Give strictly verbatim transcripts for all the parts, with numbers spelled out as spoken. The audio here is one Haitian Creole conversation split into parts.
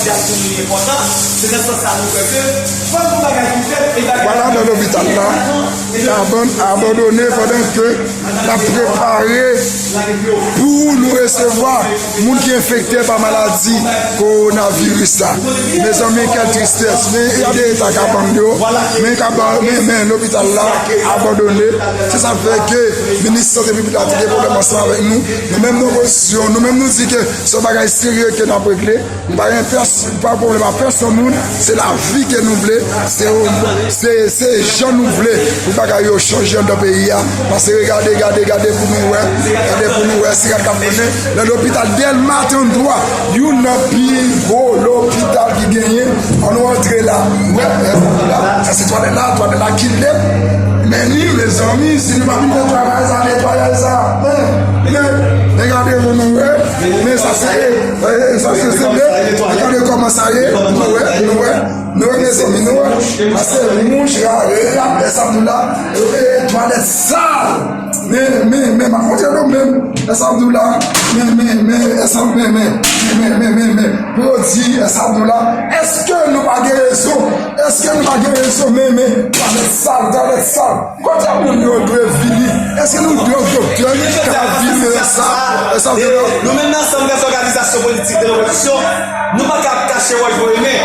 Sosyalte li enpòtan, se nan sans sa nou kwè ke fòk yon bagay ki fèt, e bagay Vwala, nan lopital la, kabann abandone pandan ke n ap prepare pou nou resevwa moun ki enfekte pa maladi kowonaviris la. Mezanmi, kèl tristès. Men gade eta kabann yo. Men kabann, men, men lopital la abandone. Se sa k fè ke minis sante piblik la te gen pwoblèm ansanm avèk nou. Nou menm, nou opozisyon, nou menm, nou di ke se yon bagay serye ke n ap regle. Nou pa gen pès-, pa pwoblèm a pèsonn moun, se lavi ke nou vle, se, se, se jan nou vle pou bagay yo chanje anndan peyi a. Pase gade, gade, gade pou nou wè, gade pou nou wè si gad k ap mennen nan lopital Dèlma trannde a, youn nan pi gwo lopital ki genyen. Ann nou antre la. Wè, sa se twalèt la, twalèt la ki lèd. Men ni, mezanmi, si nou pa vin netwayaj sa, netwayaj sa. Men, men, men gade pou nou wè. Men sa se, eh, sa se, se vre. Gade kòman sa ye. Nou wè, nou wè. Nou wè, mezanmi, nou wè. Sa se mouch, rare, rare, sa nou la. Eh, twalèt sal. Men, men, men, m ap montre nou menm. Sa nou la. Men, men, men, sa, men, men, men, men, men, men. Pou yo di, sa nou la. Èske nou pa gen rezon? Èske nou pa gen rezon? Men, men, twalèt sal, twalèt sal. Kote moun yo dwe vini? Èske nou dwe yon doktè k ap vini nan sa? Sa vle di nou menm nan Sanm dèzòganizasyon politik de lopozisyon, nou pa ka ap kache wòch voye men.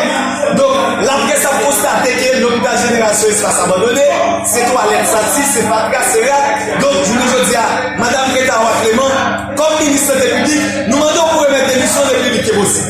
Donk, laprès ap konstate ke lopital jeneral se yon espas abandone, se twalèt sati, se fatra, se rat. Donk, jounen jodi a, Madanm Greta Roy Clement, kòm minis sante piblik, nou mande w pou remèt demisyon w le pli vit ke posib.